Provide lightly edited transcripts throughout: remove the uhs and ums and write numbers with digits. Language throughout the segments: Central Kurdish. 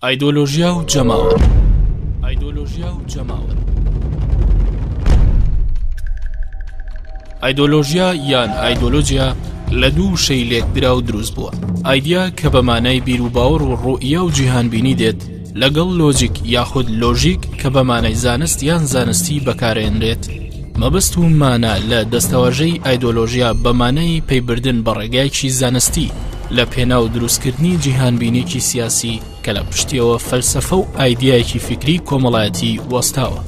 ئایدۆلۆژیا و جەماوەر ئایدۆلۆژیا و جەماوەر ئایدۆلۆژیا یان ئایدۆلۆجیا لە دوو وشەی لێکدراو دروست بووە ئایدیا کە بە مانای بیر و باوەڕ و ڕوئیا و جیهانبینی دێت لەگەڵ لۆجیک یاخود لۆژیک کە بە مانای زانست یان زانستی بەکارێنرێت مەبەست و مانا لە دەستەواژەی ئایدۆلۆژیا بە مانای پەیبردن بە ڕێگایەکی زانستی لە پێناو دروستکردنی جیهانبینێکی سیاسی کە لە پشتیەوە فەلسەفە و ئایدیایەکی فیکری کۆمەڵایەتی وەستاوە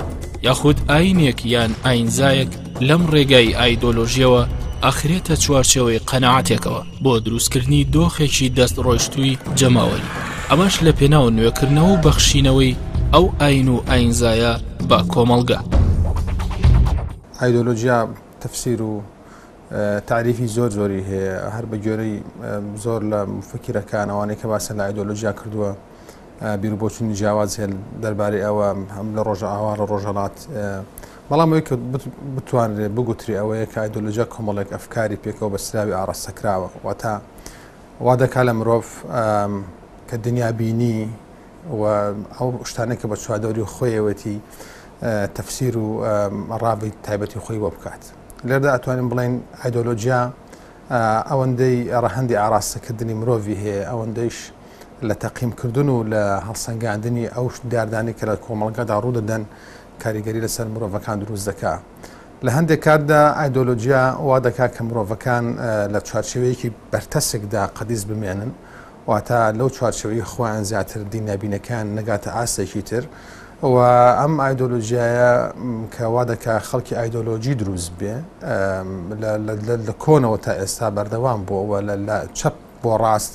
یاخود ئاینێک یان ئاینزایەک لەم ڕێگای ئایدۆلۆژیەوە ئەخرێتە چوارچێوەی قەناعەتێکەوە بۆ دروستکردنی دۆخێکی دەست ڕۆیشتووی جەماوەری ئەمەش لە پێناو نوێکردنەوە و بەخشینەوەی ئەو ئاین و ئاینزایە بە کۆمەڵگە. ئایدۆلۆژیا تەفسیر و تاریفی زۆر زۆری هەیە هەر بە گوێرەی زۆر لە مفکرەکان ئەوانەی کە باسە لە ئایدۆلۆژیا کردووە بیر و بۆچوونی جیاواز هەیە دەربارەی ئەوە هەم لە ڕۆژئاوا لە ڕۆژهەڵات بەڵام ئەوەی کە بتوانرێت بگوترێ ئەوەیە کە ئایدۆلۆژیا کۆمەڵێک ئەفکاری پێکەوە بەستراوی ئاڕاستەکراوە واتە وا دەکا لە مرۆڤ کە دنیا بینی و ئەو شتانە کە بە چواردەوری خۆیەوەتی تەفسیر و ڕاڤی تایبەتی خۆی بۆ بکات لێردا ئەتوانین بڵێن ئایدۆلۆژیا ئەوەندەی ڕەهەندی ئاراستەکردنی مرۆڤی هەیە ئەوەندەیش لە تەقیمکردن و لە هەڵسەنگاندنی ئەو دیاردانەی کە لە کۆمەڵگادا ڕوودەدەن کاریگەری لەسەر مرۆڤەکان دروست دەکا. لە هەندێک کاتدا ئایدۆلۆجیا وا دەکا کە مرۆڤەکان لە چوارچێوەیەکی بەرتەسکدا قەدیس بمێنن، واتە لەو چوارچێوەی خۆیان زیاتر دینابینەکان نەگاتە ئاستێکی تر و ئەم ئایدۆلۆژیایە کە وا دەکا خەڵکی ئایدۆلۆژی دروست بێ لە کۆنەوە تا ئێستا بەردەوام بووە و لە چەپ بۆ ڕاست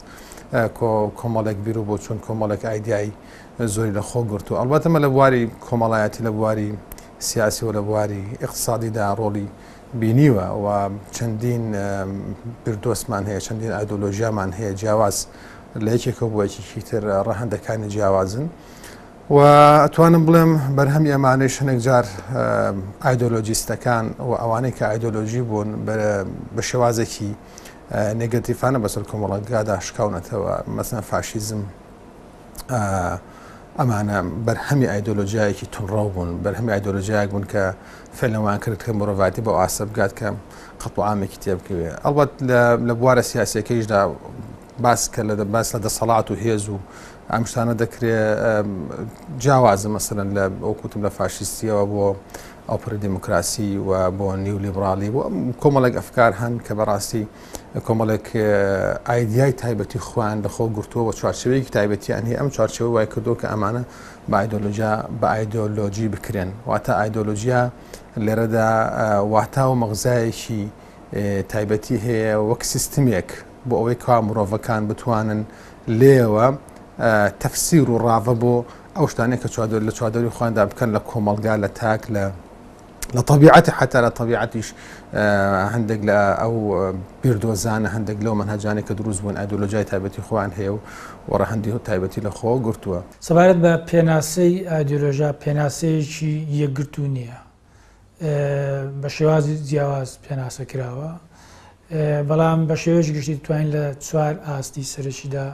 کۆمەڵێک بیر و بۆچوون کۆمەڵێک ئایدیای زۆری لە خۆ گرتووە. ئەڵبەتە ئەمە لە بواری کۆمەڵایەتی، لە بواری سیاسی و لە بواری ئیقتسادیدا ڕۆڵی بینیوە و چەندین بیردۆستمان هەیە، چەندین ئایدۆلۆژیامان هەیە جیاواز لە یەکێکەوە بۆ یەکێکی تر ڕەهەندەکانی جیاوازن و ئەتوانم بڵێم بەرهەمی ئەمانەیش هەنێک جار ئایدۆلۆجیستەکان و ئەوانەی کە ئایدۆلۆژی بوون بە شێوازێکی نێگەتیفانە بەسەر کۆمەڵگادا شکاونەتەوە، مەسەن فاشیزم ئەمانە بەرهەمی ئایدۆلۆژیایەکی تونڕەو بوون، بەرهەمی ئایدۆلۆژیایەک بوون کە فعلەن وایان کرد کە مرۆڤایەتی بەو ئاستە بگات کە قەتڵ و عامێکی تێبکەوێ. ئەڵبەت لە بوارە سیاسیەکەیشدا باس کە لە باس لە دەسەڵات و هێز و ئەم شتانە دەکرێ جیاوازە مەسەلەن لە وەکوتم لە فاشیستیەوە بۆ ئەوپەڕی دیموکراسی و بۆ نیولیبراڵی بۆ کۆمەڵێک ئەفکار هەن کە بەڕاستی کۆمەڵێک ئایدیای تایبەتی خۆیان لەخۆ گرتووە و چوارچێوەیەکی تایبەتیان هەیە ئەم چوارچێوە وای کردووە کە ئەمانە بە ئایدۆلۆژیا بە ئایدۆلۆژی بکرێن واتە ئایدۆلۆژیا لێرەدا واتا و مەغزایەکی تایبەتی هەیە وەک سیستمێک بۆ ئەوەی کوا مرۆڤەکان بتوانن لێوە تەفسیر و ڕاڤە بۆ ئەو شتانەی کە چوادەور لە چوادەوری خۆیاندا بکەن لە کۆمەڵگا لە تاک لە لە تەبیعەتی حتا لە تەبیعەتیش هەندێک لە ئەو بیردۆزانە هەندێک لەو مەنهەجانەی کە دروست بوون ئایدۆلۆژیای تایبەتی خۆیان هەیە و ڕەهەندی تایبەتی لە خۆ گرتووە. سەبارەت بە پێناسەی ئایدۆلۆژیا پێناسەیەکی یەکگرتوو نییە. بە شێوازی جیاواز پێناسە کراوە، بەڵام بە شێوەیەکی گشتی دەتوانین لە چوار ئاستی سەرەکیدا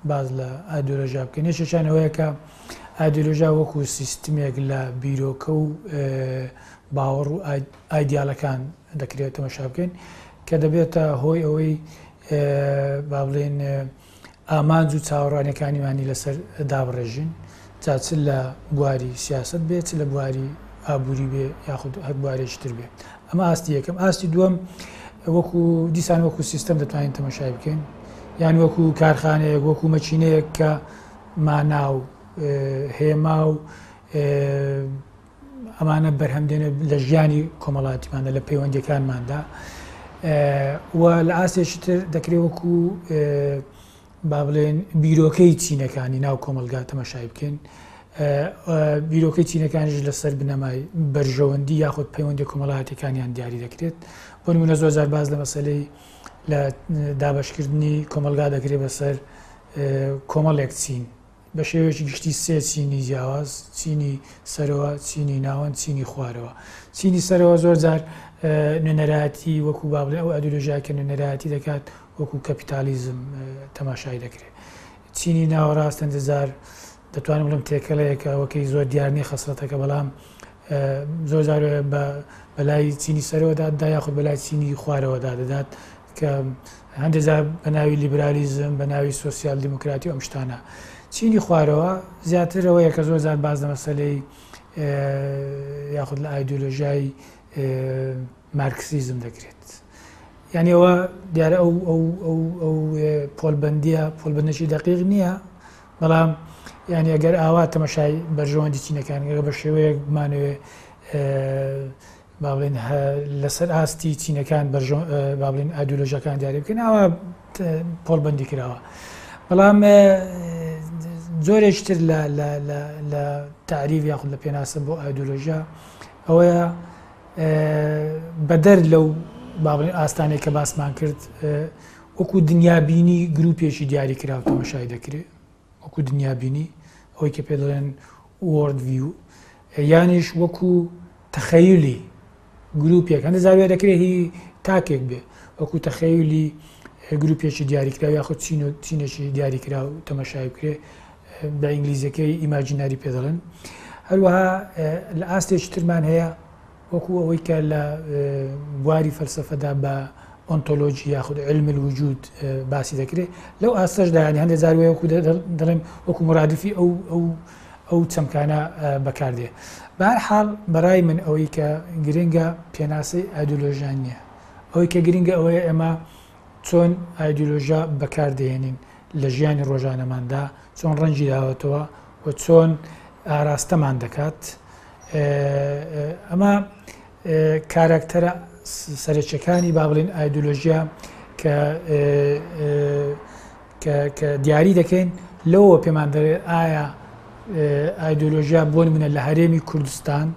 باس لە ئایدۆلۆژیا بکەین. یەکێکیان ئەوەیە کە ئایدۆلۆژیا وەکو سیستمێک لە بیرۆکە و باوەڕ و ئایدیالەکان دەکرێت تەماشا بکەین کە دەبێتە هۆی ئەوەی با بڵێین ئامانج و چاوەڕوانیەکانیمانی لەسەر دابڕێژین، جا چ لە بواری سیاسەت بێ، چ لە بواری ئابووری بێ یاخود هەر بوارێکی تر بێ. ئەمە ئاستی یەکەم. ئاستی دووەم وەکو دیسان وەکو سیستەم دەتوانین تەماشای بکەین، یان وەکو کارخانەیەک، وەکو مەکینەیەک کە مانا و هێما و ئەمانە بەرهەم دێنێت لە ژیانی کۆمەڵاتیماندا لە پەیوەندیەکانماندا و لە ئاستێکی تر دەکرێت وەکو با بڵێن بیرۆکەی چینەکانی ناو کۆمەلگا تەماشای بکەین بیرۆکەی چینەکانیش لەسەر بنەمای بەرژەوەندی یاخود پەیوەندی کۆمەڵاتەکانیان دیاری دەکرێت بۆ نمونە زۆر جار باز لە مەسلەی لە دابشکردنی کۆمەلگا دەکرێت بەسەر کۆمەڵێک چین بە شێوەیەکی گشتی سێ چینی جیاواز، چینی سەرەوە، چینی ناوەند، چینی خوارەوە. چینی سەرەوە زۆر جار نوێنەرایەتی وەکو با بڵێین ئەو ئایدۆلۆژیای کە نوێنەرایەتی دەکات وەکو کەپیتالیزم تەماشای دەکرێت. چینی ناوەڕاست هەندێک جار دەتوانم بڵێم تێکەڵەیەکە وەکەی زۆر دیار نییە خەسڵەتەکە بەڵام زۆر جار بە بەلای چینی سەرەوە داددا یاخود بەلای چینی خوارەوە دادەدات کە هەندێک جار بە ناوی لیبرالیزم بە ناوی سۆسیال دیموکراتی و ئەم شتانە چینی خوارەوە زیاتر ئەوەیە کە زۆر جار باس لە مەسەلەی یاخود لە ئایدۆلۆژیای مارکسیزم دەکرێت یعنی ئەوە دیارە ئەو ئەو ئەو ئەو پۆلبندیە پۆلبندێکی دقیق نییە بەڵام یعنی ئەگەر ئاوا تەمەشای بەرژەوەندی چینەکان گەگە بە شێوەیەک بمانەوێ با بڵێن لەسەر ئاستی چینەکان با بڵێن ئایدۆلۆژیەکان دیاری بکەین ئاوا پۆڵبندی کراوە بەڵام جۆرێکتر لە لە تعریف یاخود لە پێناسە بۆ ئایدۆلۆژیا ئەوەیە بەدەر لەو با بڵێن ئاستانێک کە باسمان کرد وەکو دنیابینی گروپێکی دیاری کراو تەمەشای دەکرێت وەکو دنیابینی ئەوەی کە پێ دەڵێن world view یانیش وەکو تەخەیولی گروپێک هەندێک جار وێ دەکرێت هی تاکێک بێ وەکو تەخەیولی گروپێکی دیاریکراو یاخود چین و چینێکی دیاریکراو تەمەشای بکرێ بە ئینگلیزیەکەی imaginary پێ دەڵێن هەروەها لە ئاستێکی ترمان هەیە وەکو ئەوەی کە لە بواری فەلسەفەدا بە ئۆنتۆلۆجی یاخود علم الوجود باسی دەکرێت لەو ئاستەشدا یانی هەندێک جار وەکو دەڵێم وەکو مرادفی ئەو ئەو ئەو چەمکانە بەکاردێ بەهەر حاڵ بەڕای من ئەوەی کە گرنگە پێناسەی ئایدۆلۆژیا نییە ئەوەی کە گرنگە ئەوەیە ئێمە چۆن ئایدۆلۆژیا بەکاردەهێنین لە ژیانی ڕۆژانەماندا چۆن ڕەنگی داوەتەوە و چۆن ئاراستەمان دەکات ئەمە کاراکتەرە سەرەکیەکانی با بڵێن ئایدۆلۆژیا کە کە دیاری دەکەین لەوە پێمان دەڵێت ئایا ئایدۆلۆژیا بۆ نمونە لە هەرێمی کوردستان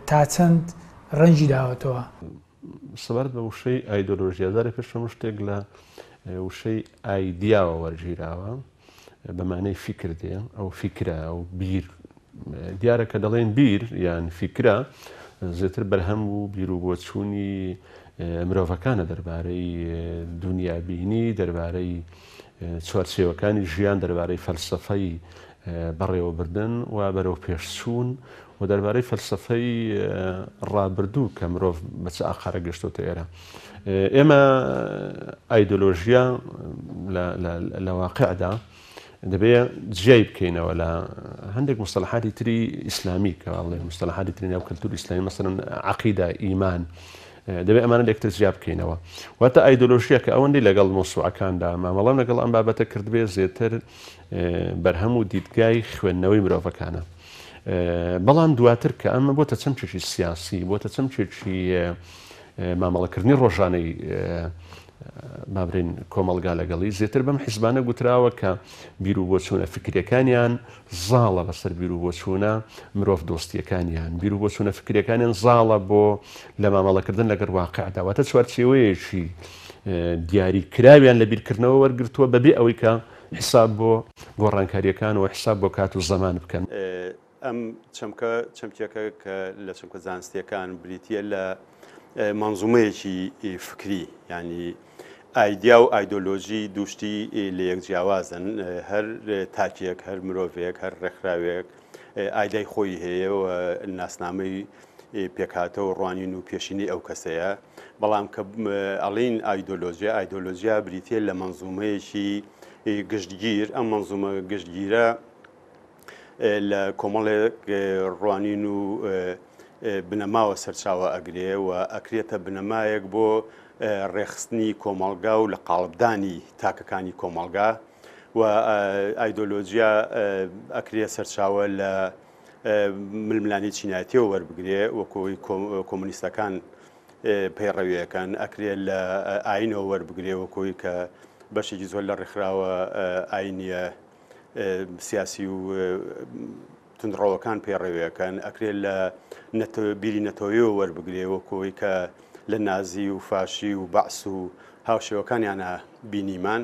تا چەند ڕەنگی داوەتەوە. سەبارەت بە وشەی ئایدۆلۆژیا، جارێ پێش هەموو شتێک لە وشەی ئایدیاوە وەرگیراوە، بە مانای فیکر دێ، ئەو فیکرە، ئەو بیر، دیارە کە دەڵێن بیر یان فیکرە زێتر بەرهەم و بیر و بۆچوونی مرۆڤەکانە دەربارەی دونیابینی، دەربارەی چوارچێوەکانی ژیان، دەربارەی فەلسەفەی بەڕێوەبردن و بەرەوپێشچوون و دەربارەی فەلسەفەی ڕابردوو کە مرۆڤ بە چ ئاقارە گەشتۆتە ئێرە. ئێمە ئایدۆلۆژیا لە واقعدا دەبێ جیای بکەینەوە لە هەندێک مستەلحاتی تری ئیسلامی کە بڵێن مستەلحاتی تری ناو کەلتور ئیسلامی مەسەلەن عەقیدە ئیمان دەبێ ئەمانە لێکتر جیا بکەینەوە واتە ئایدۆلۆژیا کە ئەوەندەی لەگەڵ مۆسوعەکاندا مامەڵەم لەگەڵ ئەم بابەتە کردبێ زێتر بەرهەم و دیدگای خوێندنەوەی مرۆڤەکانە بەڵام دواتر کە ئەمە بۆتە چەمکێکی سیاسی بۆتە چەمکێکی مامەڵەکردنی ڕۆژانەی با برێن کۆمەڵگا لەگەڵی زێتر بەم حیزبانە گوتراوە کە بیروبۆچوونە فکریەکانیان زاڵە بەسەر بیروبۆچوونە مرۆڤ دۆستیەکانیان بیروبۆچوونە فکریەکانیان زاڵە بۆ لە مامەڵەکردن لەگەڵ واقعدا واتە چوارچێوەیەکی دیاری کراویان لە بیرکردنەوە وەرگرتووە بەبێ ئەوەی کە حساب بۆ گۆڕانکاریەکان و حساب بۆ کات و زەمان بکەن. ئەم چەمکە چەمکێکە کە لە چەمکە زانستییەکان بریتییە لە مەنزومەیەکی فکری یانی ئایدیا و ئایدۆلۆژی دووشتی لە یەک جیاوازن هەر تاکێک هەر مرۆڤێک هەر ڕێکخراوێک ئایدای خۆی هەیە و ناسنامەی پێکهاتە و ڕوانین و پێشینەی ئەو کەسەیە بەڵام کە ئەڵین ئایدۆلۆژیا ئایدۆلۆژیا بریتە لە مەنزومەیەکی گشتگیر ئەم مەنزومە گشتگیرە لە کۆمەڵێک ڕوانین و بنەماوە سەرچاوە ئەگرێ و ئەکرێتە بنەمایەک بۆ ڕێخستنی کۆمەڵگا و لە قاڵبدانی تاکەکانی کۆمەڵگا و ئایدۆلۆژیا ئەکرێ سەرچاوە لە ململانی چینایەتیەوە وەربگرێ وەکۆی کۆمۆنیستەکان پەیڕەویەکەن ئەکرێ لە ئاینەوە وەربگرێ وەکۆی کە بەشێکی زۆر لە ڕێکخراوە ئاینیە سیاسی و توندڕەوەکان پەیڕەویەکەن، ئەکرێت لە بیری نەتەوەیەوە وەربگرێ وەکو ئەوەی کە لە نازی و فاشی و بەعس و هاوشێوەکانیانە بینیمان.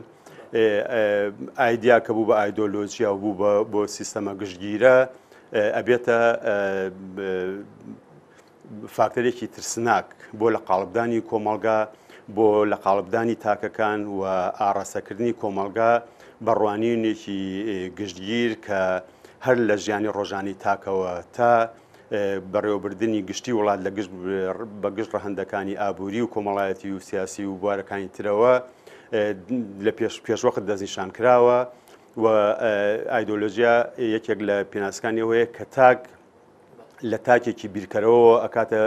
ئایدیا کە بوو بە ئایدۆلۆژیا و بوو بە بۆ سیستەمە گشتگیرە ئەبێتە فاکتەرێکی ترسناک بۆ لە قاڵبدانی کۆمەڵگا، بۆ لە قاڵبدانی تاکەکان و ئاڕاستەکردنی کۆمەڵگا بە ڕوانینێکی گشتگیر کە هەر لە ژیانی ڕۆژانی تاکەوە تا بەڕێوەبردنی گشتی وڵات لە گشت بە گشت ڕەهەندەکانی ئابووری و کۆمەڵایەتی و سیاسی و بوارەکانی ترەوە لە پێش پێشوەخت دەستنیشان کراوە و ئایدۆلۆژیا یەکێک لە پێناسەکانی ئەوەیە کە تاک لە تاکێکی بیرکەرەوەوە ئەکاتە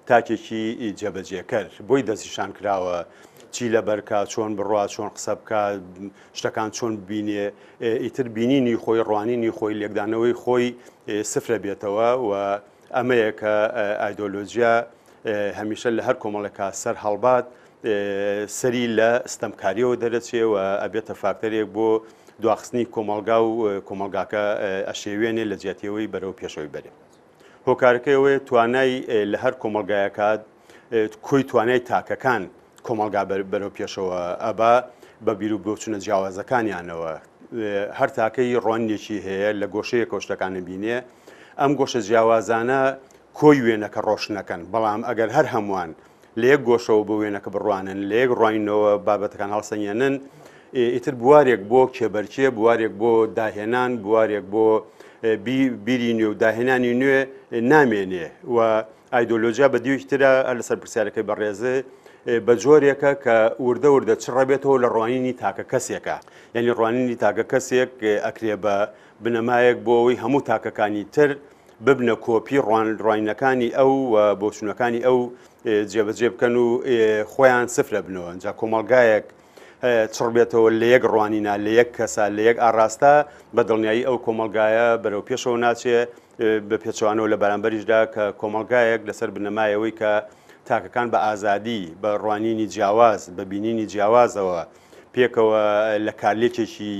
تاکێکی جێبەجێکەر بۆی دەستنیشان کراوە چی لەبەرکا چۆن بڕوا چۆن قسە بکا شتەکان چۆن ببینێ ئیتر بینینی خۆی ڕوانینی خۆی لێکدانەوەی خۆی سفرە بێتەوە و ئەمەیە کە ئایدۆلۆژیا هەمیشە لە هەر کۆمەڵێکا سەر هەڵبات سەری لە ستەمکاریەوە دەرەچێ و ئەبێتە فاکتەرێک بۆ دواخستنی کۆمەڵگا و کۆمەڵگاکە ئەشێوێنێ لە جیاتیەوەی بەرەو پێشەوەی بەرێ. هۆکارەکەی ئەوەیە توانای لە هەر کۆمەڵگایەکە کۆی توانای تاکەکان کۆمەڵگا بەرەو پێشەوە ئەبا بە بیر و بۆچونە جیاوازەکانیانەوە هەر تاکەی ڕوانینێکی هەیە لە گۆشەیەکەوە شتەکان بینێ ئەم گۆشە جیاوازانە کۆی وێنەکە ڕۆشنەکەن بەڵام ئەگەر هەر هەمووان لە یەک گۆشەوە بۆ وێنەکە بڕوانن، لە یەک ڕوانینەوە بابەتەکان هەڵسەنگێنن، ئیتر بوارێک بۆ کێبەرکێ، بوارێک بۆ داهێنان، بوارێک بۆ بیری نوێ و داهێنانی نوێ نامێنێ و ئایدۆلۆژیا بە دیوێکی ترە هەر لەسەر پرسیارەکەی بەڕێزێ بە جۆرێکە کە وردە وردە چڕەبێتەوە لە ڕوانینی تاکە کەسێکە یعنی ڕوانینی تاکە کەسێک ئەکرێ بە بنەمایەک بۆ ئەوەی هەموو تاکەکانی تر ببنە کۆپی ڕوانینەکانی ئەو و بۆچوونەکانی ئەو جێبەجێ بکەن و خۆیان سفرە بنەوە جا کۆمەڵگایەک چڕ بێتەوە لە یەک ڕوانینە لە یەک کەسە لە یەک ئاراستە بە دڵنیایی ئەو کۆمەڵگایە بەرەو پێشەوە ناچێ بە پێچەوانەوە لە بەرامبەریشدا کە کۆمەڵگایەک لەسەر بنەمایەوەی کە تاکەکان بە ئازادی بە ڕوانینی جیاواز بە بینینی جیاوازەوە پێکەوە لە کارلێکێکی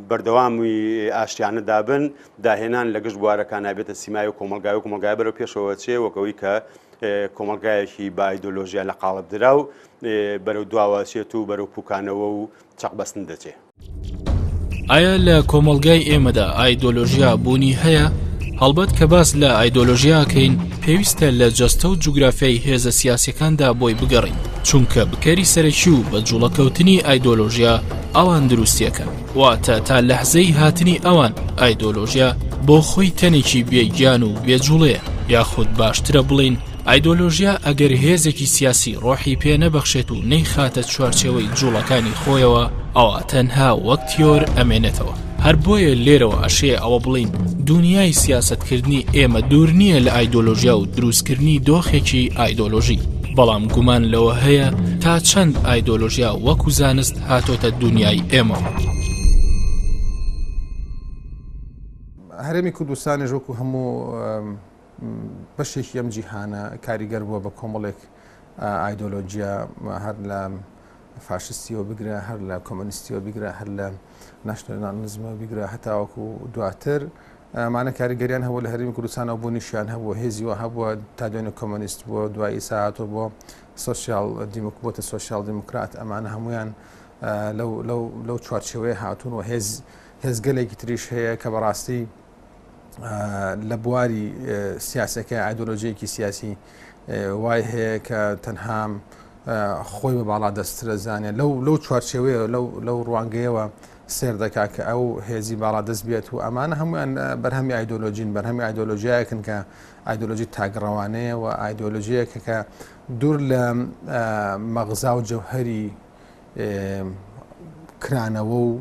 بەردەوامی ئاشتیانەدا بن، داهێنان لە گشت بوارەکانا بێتە سیمای و کۆمەڵگای و کۆمەڵگای بەرەو پێشەوە چێ وەک ئەوەی کە کۆمەڵگایەکی بە ئایدۆلۆژیا لە قاڵب دراو بەرەو دواوە چێت و بەرەو پوکانەوە و چەقبەستن دەچێ. ئایا لە کۆمەڵگای ئێمەدا ئایدۆلۆژیا بوونی هەیە؟ هەڵبەت کە باس لە ئایدۆلۆژیا ئەکەین پێویستە لە جەستە و جوگرافیای هێزە سیاسیەکاندا بۆی بگەڕێین، چونکە بکەری سەرەکی و بە جوڵەکەوتنی ئایدۆلۆژیا ئەوان دروستیەکەن، واتە تا لەحزەی هاتنی ئەوان ئایدۆلۆژیا بۆ خۆی تەنێکی بێ گیان و بێ جوڵەیە، یاخود باشترە بڵێین ئایدۆلۆژیا ئەگەر هێزێکی سیاسی ڕۆحی پێ نەبەخشێت و نەیخاتە چوارچێوەی جوڵەکانی خۆیەوە ئەوا تەنها وەک تیۆر ئەمێنێتەوە. هەر بۆیە لێرەوە ئەشێ ئەوە بڵێین دونیای سیاسەتکردنی ئێمە دوور نییە لە ئایدۆلۆژیا و دروستکردنی دۆخێکی ئایدۆلۆژی، بەڵام گومان لەوە هەیە تا چەند ئایدۆلۆژیا وەکو زانست هاتۆتە دونیای ئێمەوە. هەرێمی کوردستانیش وەکو هەموو بەشێکی ئەم جیهانە کاریگەر بووە بە کۆمەڵێک ئایدۆلۆژیا هەر لە فاشستیەوە بگرە هەر لە کۆمەنیستیەوە بگرە هەر لە ناشنۆنالیزمەوە بگرە هەتاوەکو دواتر ئەمانە کاریگەریان هەبوو لە هەرێمی کوردستانەوە بوونیشیان هەبوو هێزی وە هەبووە تا دوێنێ کۆمەنیست بووە دوای ساعتەوە بۆ سۆسیال دیموک بۆتە سۆسیال دیموکرات ئەمانە هەمویان لەو لەو لەو چوارچێوەیە هاتوون و هێز هێزگەلێکی تریش هەیە کە بەڕاستی لە بواری سیاسەکە ئایدۆلۆژیەکی سیاسی وای هەیە کە تەنها خۆی بە باڵا دەسترە زانێ لەو لەو چوارچێوەیە لەو لەو ڕوانگەیەوە سێر دەکا کە ئەو هێزی باڵا دەست بێت و ئەمانە هەمویان بەرهەمی ئایدۆلۆژین بەرهەمی ئایدۆلۆژیایەکن کە ئایدۆلۆژی تاگڕەوانەیە و ئایدۆلۆژیەکە کە دوور لە مەغزا و جەوهری کرانەوە و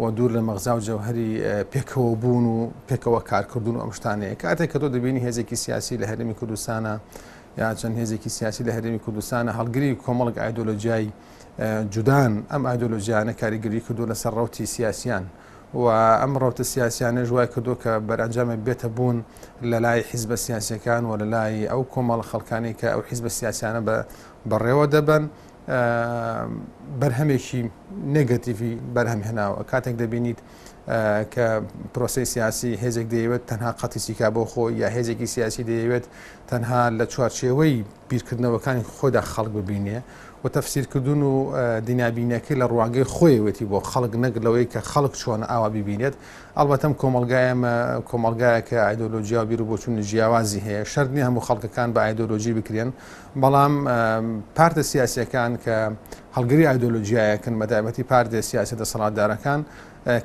و دوور لە مەغزا و جەوهەری پێکەوە بوون و پێکەوە کارکردن و ئەم شتانەیە کاتێک کە تۆ دەبینی هێزێکی سیاسی لە هەرێمی کوردستانە یا چەند هێزێکی سیاسی لە هەرێمی کوردستانە هەڵگری کۆمەڵک ئایدۆلۆژیای جودان ئەم ئایدۆلۆژیانە کاریگەری کردو لەسەر ڕوتی سیاسیان و ئەم ڕەوتە سیاسیانەش وای کردو کە بەرئەنجامێک بێتە بوون لە لای حیزبە سیاسەکان و لە لای ئەو کۆمەڵ خەڵکانی کە ئەو حیزبە سیاسیانە بە بەڕێوە دەبەن بەرهەمێکی نێگەتیڤی بەرهەم هێناوە کاتێک دەبینیت کە پرۆسی سیاسی هێزێک دەیەوێت تەنها قەتی سیکا بۆ خۆی یا هێزێکی سیاسی دەیەوێت تەنها لە چوارچێوەی بیرکردنەوەکانی خۆیدا خەڵک ببینێ و تەفسیرکردن و دنیابینەکەی لە ڕوانگەی خۆیەوەتی بۆ خەڵک نەک لەوەی کە خەڵک چۆن ئاوا ببینێت ئەڵبەتەم کۆمەڵگایەمە کۆمەڵگایەکە ئایدۆلۆژیا و بیر و بۆچوونی جیاوازی هەیە شەرت نییە هەموو خەڵکەکان بە ئایدۆلۆژی بکرێن بەڵام پارتە سیاسیەکان کە هەڵگری ئایدۆلۆژیایەکن بە تایبەتی پارتە سیاسی دەسەڵاتدارەکان.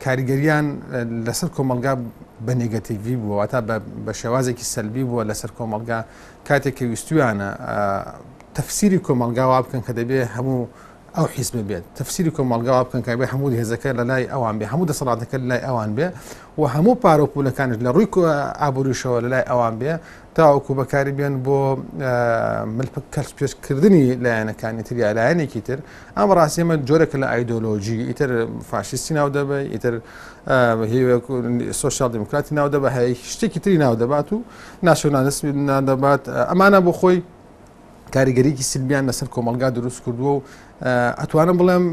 کاریگەریان لەسەر کۆمەڵگا بە نێگەتیڤی بووە، واتا بە شێوازێکی سەلبی بووە لەسەر کۆمەڵگا، کاتێک کە ویستویانە تەفسیری کۆمەڵگا وا بکەن کە دەبێ هەموو ئەو حیزبە بێت، تەفسیری کۆمەڵگا وا بکەن کە بێ هەموو هێزەکە لە لای ئەوان بێ، هەموو دەسەڵاتەکە لە لای ئەوان بێ و هەموو پارە و پولەکانیش لە ڕووی ئابووریشەوە لە لای ئەوان بێ تاوەکو بەکاری بێن بۆ ملکەچ پێکردنی لایەنەکانی تر یا لایەنێکی تر. ئەم ڕاستی ئەمە جۆرێکە لە ئایدۆلۆژی، ئیتر فاشیستی ناو دەبێ، ئیتر سۆسیال دیموکراتی ناو دەبە، هەیە شتێکی تری ناو دەبات و ناسیۆنالیسمی ناو دەبات. ئەمانە بۆ خۆی کاریگەریکی سلبیان لەسەر کۆمەلگا دروست کردووە و ئەتوانم بڵێم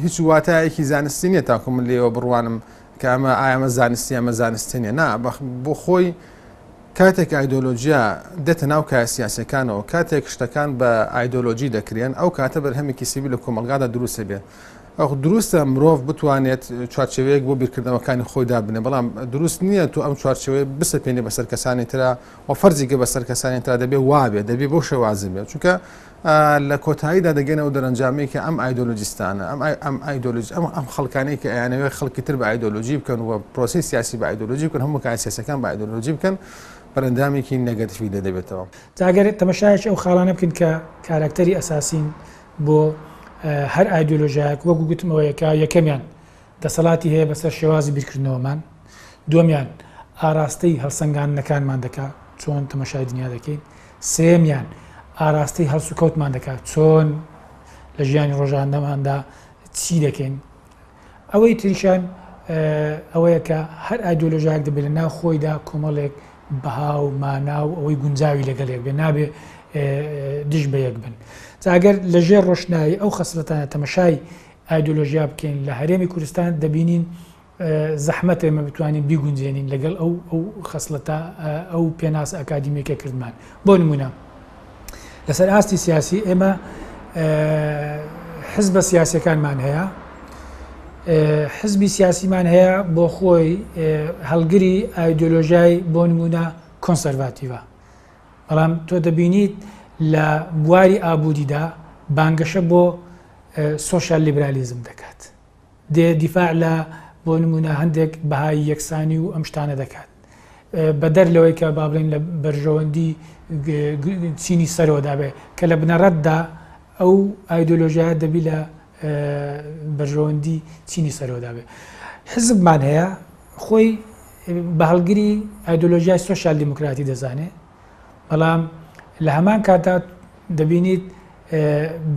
هیچ واتایەکی زانستی نییە تاکو من لێوە بڕوانم کە ئەمە ئایا ئەمە زانستی ئەمە زانستی نییە. نا، بۆ خۆی کاتێک ئایدۆلۆژیا دێتە ناو کایە سیاسیەکانەوە، کاتێک شتەکان بە ئایدۆلۆژی دەکرێن، ئەو کاتە بەرهەمێکی سیبی لە کۆمەڵگادا دروست دەبێت. ئەو دروستە مرۆڤ بتوانێت چوارچێوەیەک بۆ بیرکردنەوەکانی خۆی دابنێ، بەڵام دروست نییە تۆ ئەم چوارچێوەیە بسەپێنی بەسەر کەسانی ترا و فەرزی کە بەسەر کەسانی ترا دەبێ وابێ، دەبێ بەو شێوازە بێت. چونکە لە کۆتاییدا دەگەنەوە دەرەنجامەی کە ئەم ئایدۆلۆجیستانە، ئەم ئەم ئایدۆلۆژی، ئەم ئەم خەڵکانەی کە ئەیانەوێت خەڵکی تر بە ئایدۆلۆژی بکەن و پرۆسەی سیاسی بە ئایدۆلۆژی بکەن، هەموو کایە سیاسیەکان بە ئایدۆلۆژی بکەن، بەرەنجامێکی نێگەتیڤی لێ دەبێتەوە. جا گەر تەمەشایەکی ئەو خاڵانە بکەین کە کاراکتەری ئەساسین بۆ هەر ئایدۆلۆژیایەک، وەکو گوتم ئەوەیە کە یەکەمیان دەسەڵاتی هەیە بەسەر شێوازی بیرکردنەوەمان، دووەمیان ئاراستەی هەڵسەنگاندنەکانمان دەکا چۆن تەمەشای دنیا دەکەین، سێیەمیان ئاراستەی هەڵسوکەوتمان دەکا چۆن لە ژیانی ڕۆژانەماندا چی دەکەین. ئەوەی تریشیان ئەوەیە کە هەر ئایدۆلۆژیایەک دەبێت لە ناو خۆیدا کۆمەڵێک بەها و مانا و ئەوەی گونجاوی لەگەڵ یەک بێ، نابێ دژ بە یەک بن. جا ئەگەر لەژێر ڕۆشنایی ئەو خەسڵەتانە تەمەشای ئایدۆلۆژیا بکەین لە هەرێمی کوردستان دەبینین زەحمەتە ئێمە بتوانین بیگونجێنین لەگەڵ ئەو ئەو خەسڵەتە ئەو پێناسە ئەکادیمیەکە کردمان. بۆ نمونە لەسەر ئاستی سیاسی ئێمە حزبە سیاسەکانمان هەیە، حزبی سیاسیمان هەیە بۆ خۆی هەڵگری ئایدۆلۆژیای بۆ نمونە کۆنسەرڤاتیڤە، بەڵام تۆ دەبینیت لە بواری ئابووریدا بانگەشە بۆ سۆشیال لیبرالیزم دەکات، دێ دیفاع لە بۆ نموونە هەندێک بەهای یەکسانی و ئەم شتانە دەکات، بەدەر لەوەی کە با بڵێین لە بەرژەوەندی چینی سەرەوەدا بێ، کە لە بنەڕەتدا ئەو ئایدۆلۆژیایە دەبی لە بەرژەوەندی چینی سەرەوەدا بێ. حزبمان هەیە خۆی بە هەڵگری ئایدۆلۆژیای سۆشیال دیموکراتی دەزانێ، بەڵام لە هەمان کاتدا دەبینیت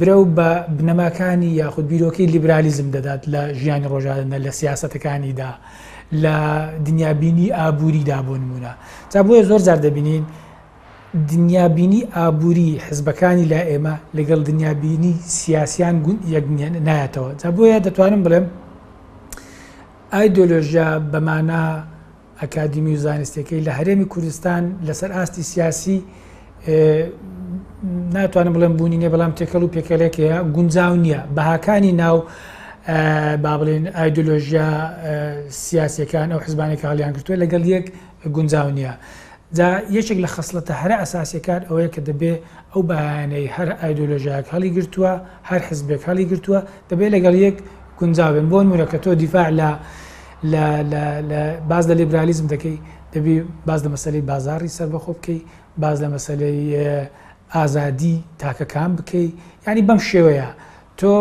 برەو بە بنەماکانی یاخود بیرۆکەی لیبرالیزم دەدات لە ژیانی ڕۆژانە، لە سیاسەتەکانیدا، لە دنیابینی ئابووریدا بۆ نمونە. جا بۆیە زۆر جار دەبینین دنیابینی ئابووری حزبەکانی لای ئێمە لەگەڵ دنیابینی سیاسیان یەک نایەتەوە. جا بۆیە دەتوانم بڵێم ئایدۆلۆژیا بە مانا ئەکادیمی و زانستیەکەی لە هەرێمی کوردستان لەسەر ئاستی سیاسی ناتوانم بڵێم بوونی نیە، بەڵام تێکەڵ و پێکەلێک هەیە، گونجاو نییە. بەهاکانی ناو با بڵێن ئایدۆلۆژیا سیاسیەکان ئەو حزبانێک کە هەڵیان گرتووە لەگەڵ یەک گونجاو نییە. جا یەکێک لە خەسڵەتە هەرە ئەساسیەکان ئەوەیە کە دەبێ ئەو بەهایانەی هەر ئایدۆلۆژیایەک هەڵی گرتووە، هەر حزبێک هەڵی گرتووە، دەبێ لەگەڵ یەک گونجاو بن. بۆ نموونە کە تۆ دیفاع لە لە لە لە باس لە لیبرالیزم دەکەی، دەبی باس لە مەسەلەی بازاڕی سەربەخۆ بکەی، باس لە مەسەلەی ئازادی تاکەکان بکەی، یانی بەم شێوەیە تۆ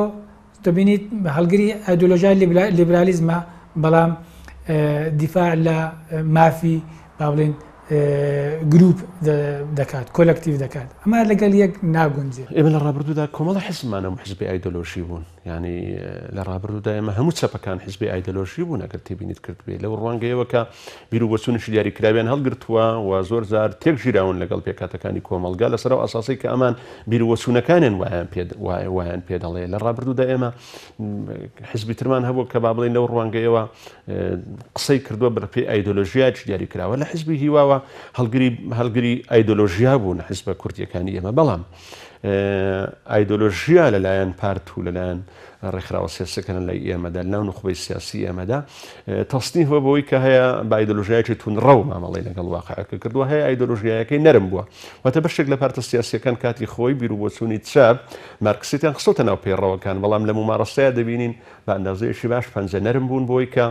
دەبینیت هەڵگری ئایدۆلۆژیای لیبرالیزمە، بەڵام دیفاع لە مافی با بڵێین گروپ دەکات، کۆلەکتیڤ دەکات، ئەمە لەگەڵ یەک ناگونجێت. ئێمە لە ڕابردوودا کۆمەڵە حزبمان هەموو حزبی ئایدۆلۆژی بوون، یانی لە ڕابردوودا ئێمە هەموو چەپەکان حزبی ئایدۆلۆژی بوون ئەگەر تێبینیت کردبێ لەو ڕوانگەیەوە کە بیروبۆچوونێکی دیاریکراویان هەڵگرتووە و زۆر جار تێکگیراون لەگەڵ پێکهاتەکانی کۆمەڵگا لەسەر ئەو ئەساسەی کە ئەمان بیروبۆچوونەکانیان وایان پێ وایان پێ دەڵێ. لە ڕابردوودا ئێمە حزبی ترمان هەبوو کە با بڵێین لەو ڕوانگەیەوە قسەی کردووە بە پێی ئایدۆلۆژیایەکی دیاریکراوە لە حزبی هیواوە هەڵگری هەڵگری ئایدۆلۆژیا بوون حزبە کوردیەکانی ئێمە، بەڵام ئایدۆلۆژیا لەلایەن پارت و لەلایەن ڕێکخراوە سیاسیەکان لای ئێمەدا لەناو نوخبەی سیاسی ئێمەدا تەسنیف بووە بەوەی کە هەیە بە ئایدۆلۆژیایەکی توندڕەو مامەڵەی لەگەڵ واقعەکە کردووە هەیە ئایدۆلۆژیایەکەی نەرم بووە واتە بەشێک لە پارتە سیاسیەکان کاتی خۆی بیروبۆچوونی چەپ مارکسیتیان خستۆتە ناو پەیڕەوەکان بەڵام لە مومارەسەیە دەبینین بە ئەندازەیەکی باش پەنجە نەرم بوون بۆی کە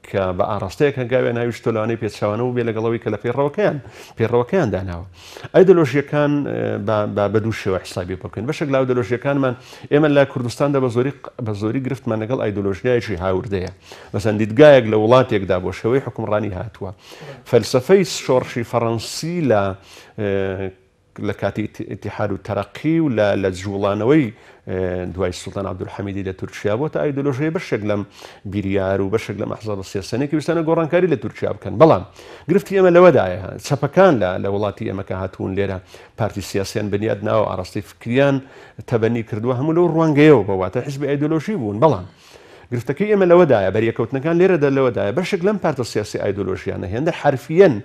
کە بە ئاڕاستەیەک هەنگاویان هاویشتووە لەوانەیە پێچەوانە بووبێ لەگەڵ ئەوەی کە لە پەیڕەوەکەیان پەیڕەوەکەیان داناوە. ئایدۆلۆژییەکان با با بە دوو شێوە حسابی بۆ بکەین. بەشێک لە ئایدۆلۆژییەکانمان ئێمە لە کوردستاندا بە زۆری بە زۆری گرفتمان لەگەڵ ئایدۆلۆژیایەکی هاوردەیە. مەسەلەن دیدگایەک لە وڵاتێکدا بۆ شێوەی حوکمڕانی هاتووە. فەلسەفەی شۆڕشی فەڕەنسی لە لە کاتی ئیتیحاد و تەرەقی و لە لە جووڵانەوەی دوای سوڵتان عەبدولحەمیدی لە تورکیا بۆتە ئایدۆلۆژیای بەشێک لەم بیریار و بەشێک لەم ئەحزابە سیاسیانەی کە ویستیانە گۆڕانکاری لە تورکیا بکەن بەڵام گرفتی ئێمە لەوەدایە چەپەکان لە لە وڵاتی ئێمە کە هاتوون لێرە پارتی سیاسیان بنیاد ناوە ئاڕاستەی فکریان تەبەنی کردووە هەموو لەو ڕوانگەیەوە بە واتە حزبی ئایدۆلۆژی بوون بەڵام گرفتەکەی ئێمە لەوەدایە، بەریەکەوتنەکان لێرەدا لەوەدایە بەشێک لەم پارتە سیاسی ئایدۆلۆژیانە هێندە حەرفییەن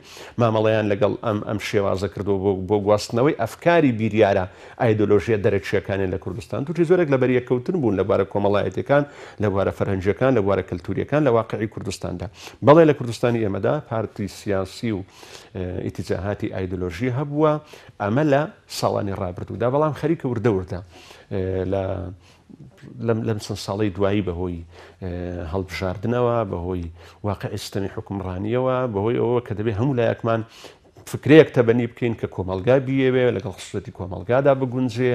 مامەڵەیان لەگەڵ ئەم ئەم شێوازە کردووە بۆ بۆ گواستنەوەی ئەفکاری بیریارە ئایدۆلۆژییە دەرەکییەکانیان لە کوردستان تووشی زۆرێک لە بەریەککەوتن بوون لە بوارە کۆمەڵایەتییەکان، لە بوارە فەرهەنگییەکان، لە بوارە کەلتوورییەکان لە واقیعی کوردستاندا. بەڵێ لە کوردستانی ئێمەدا پارتی سیاسی و ئیتیجاهاتی ئایدۆلۆژی هەبووە، ئەمە لە ساڵانی ڕابردوودا، بەڵام خەریکە وردە وردە لە لەم چەند ساڵەی دوایی بەهۆی هەڵبژاردنەوە، بەهۆی واقعی سیستەمی حوکمڕانییەوە، بەهۆی ئەوەوە کە دەبێت هەموو لایەکمان فکرەیەک تەبەنی بکەین کە کۆمەڵگا بیەوێ لەگەڵ خسوسەتی کۆمەڵگادا بگونجێ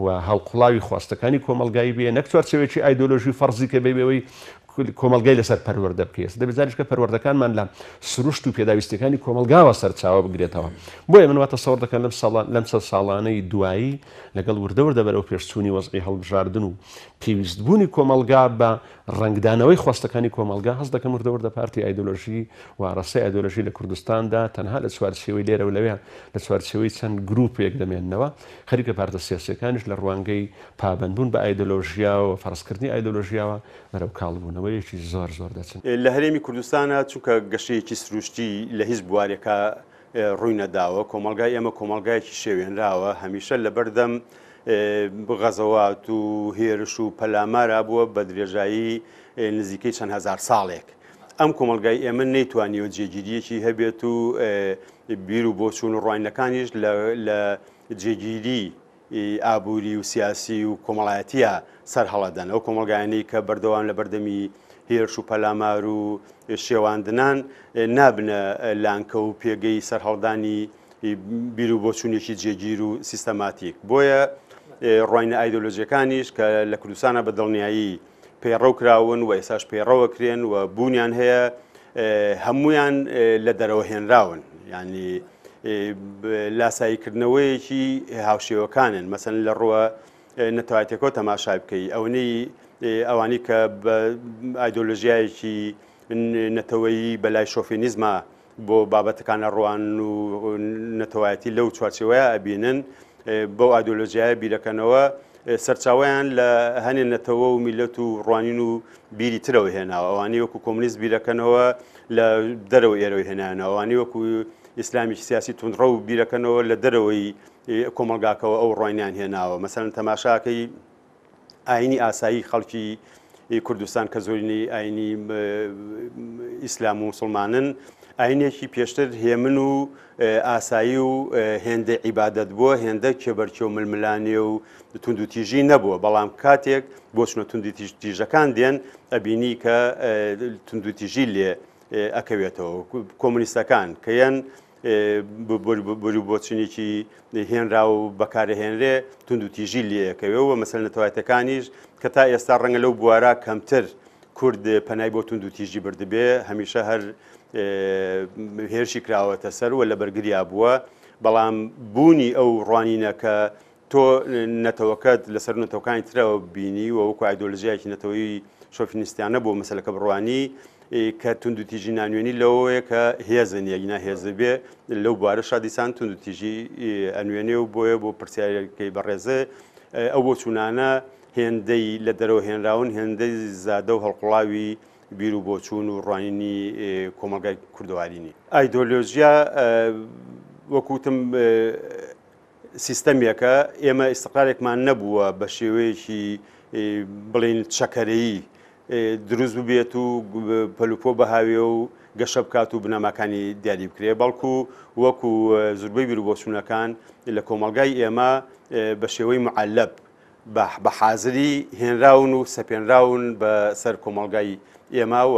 و هەڵقوڵاوی خواستەکانی کۆمەڵگای بێ نەک چوارچێوەیەکی ئایدۆلۆژی فەرزی کە بێ بێەوەی کۆمەڵگای لەسەر پەروەردە بکەیت دەبێت جاریش کە پەروەردەکانمان لە سروشت و پێداویستیەکانی کۆمەڵگاوە سەرچاوە بگرێتەوە بۆیە من وا تەسەوڕ دەکەم لەم ساڵان لەم چەند ساڵانەی دوایی لەگەڵ وردە وردە بەرەو پێشچوونی وەزعی هەڵبژاردن و پێویستبوونی کۆمەڵگا بە ڕەنگدانەوەی خواستەکانی کۆمەڵگا هەست دەکەم وردە وردە پارتی ئایدۆلۆژی و ئاراستەی ئایدۆلۆژی لە کوردستاندا تەنها لە چوارچێوەی لێرە و لەوێ لە چوارچێوەی چەند گروپێک دەمێننەوە خەریکە پارتە سیاسیەکانیش لە ڕوانگەی پابەندبوون بە ئایدۆلۆژیا و فەرزکردنی ئایدۆلۆژیاوە بەرەو کاڵبوونەوەیەکی زۆر زۆر دەچن. لە هەرێمی کوردستانا چونکە گەشەیەکی سروشتی لە هیچ بوارێکا ڕووی نەداوە، کۆمەڵگای ئێمە کۆمەڵگایەکی شێوێنراوە، هەمیشە لەبەردەم غەزەوات و هێرش و پەلامارا بووە بە درێژایی نزیکەی چەند هەزار ساڵێک. ئەم کۆمەڵگای ئێمە نەیتوانیوە جێگیرییەکی هەبێت و بیر و بۆچوون و ڕوانینەکانیش لە جێگیری ئابووری و سیاسی و کۆمەڵایەتییە سەرهەڵەدەن. ئەو کۆمەڵگایانەی کە بەردەوام لە بەردەمی هێرش و پەلامار و شێواندنان نابنە لانکە و پێگەی سەرهەڵدانی بیر و بۆچوونێکی جێگیر و سیستەماتیک. بۆیە ڕوانینە ئایدۆلۆژییەکانیش کە لە کوردستانا بە دڵنیایی پەیڕەو کراون و ئێستاش پەیڕەوەکرێن و بوونیان هەیە هەمویان لە دەرەوە هێنراون یعنی لاساییکردنەوەیەکی هاوشێوەکانن مەسەن لە ڕووە نەتەوایەتەکەەوە تەماشای بکەی ئەوەی ئەوانی کە بە ئایدۆلۆژیایەکی نەتەوەیی بەلای شۆفینیزما بۆ بابەتەکان ئەڕوانن و نەتەوایەتی لەو چوارچێوەیە ئەبینن، بەو ئایدۆلۆژیایە بیرەکەنەوە، سەرچاوەیان لە هەنێ نەتەوە و میللەت و ڕوانین و بیری ترەوە هێناوە، ئەوانەی وەکو کۆمۆنیست بیرەکەنەوە لە دەرەوەی ئێرەوە هێنایانەوە، ئەوانەی وەکو ئیسلامیکی سیاسی توندڕەو بیرەکەنەوە لە دەرەوەی کۆمەڵگاکەوە ئەو ڕوانینیان هێناوە، مەسەلەن تەماشاکەی ئاینی ئاسایی خەڵکی کوردستان کە زۆرینەی ئاینی ئیسلام و مسلمانن ئاینێکی پێشتر هێمن و ئاسایی و هێندە عیبادەت بووە هێندە کێبەرکێ و ململانێ و توندوتیژی نەبووە بەڵام کاتێک بۆچنە توندوتیژەکان دێن ئەبینی کە توندوتیژی لێ ئەکەوێتەوە کۆمونیستەکان کە یەن بۆچونێکی هێنراو و بەکارەهێنرێ توندوتیژی لێیەکەوێ و مەسەلە نەتەوایەتەکانیش کە تا ئێستا ڕەنگە لەو بوارە کەمتر کورد پەنای بۆ توندوتیژی بردبێ هەمیشە هەر هێرشی کراوەتە سەر و لە بەرگریا بووە بەڵام بوونی ئەو ڕوانینە کە تۆ نەتەوەکەت لەسەر نەتەوەکانی ترەوە بینی و وەکو ئایدۆلۆژیایەکی نەتەوەیی شۆفینیستیانە بۆ مەسەلەکە بڕوانی کە توندوتیژی نانوێنی لەوەیە کە هێزە نییە گینا هێزە بێ لەو بوارەشا دیسان توندوتیژی ئەنوێنێ و بۆیە بۆ پرسیارەکەی بەڕێزێ ئەو بۆچوونانە هێندەی لە دەرەوە هێنراون هێندەی زادە و هەڵقوڵاوی بیر و بۆچوون و ڕوانینی کۆمەڵگای کوردەواری نین. ئایدۆلۆژیا وەکو وتم. سیستەمێکە ئێمە ئیستقلالێکمان نەبووە بە شێوەیەکی بڵێین چەکەرەیی دروست ببێت و پەلوپۆ بهاوێ و گەشە بکات و بنەماکانی دیاری بکرێ بەڵکو وەکو زوربەی بیروبۆچوونەکان لە کۆمەڵگای ئێمە بە شێوەی معەلەب بە حازری هێنراون و سەپێنراون بە سەر کۆمەڵگای ئێمە و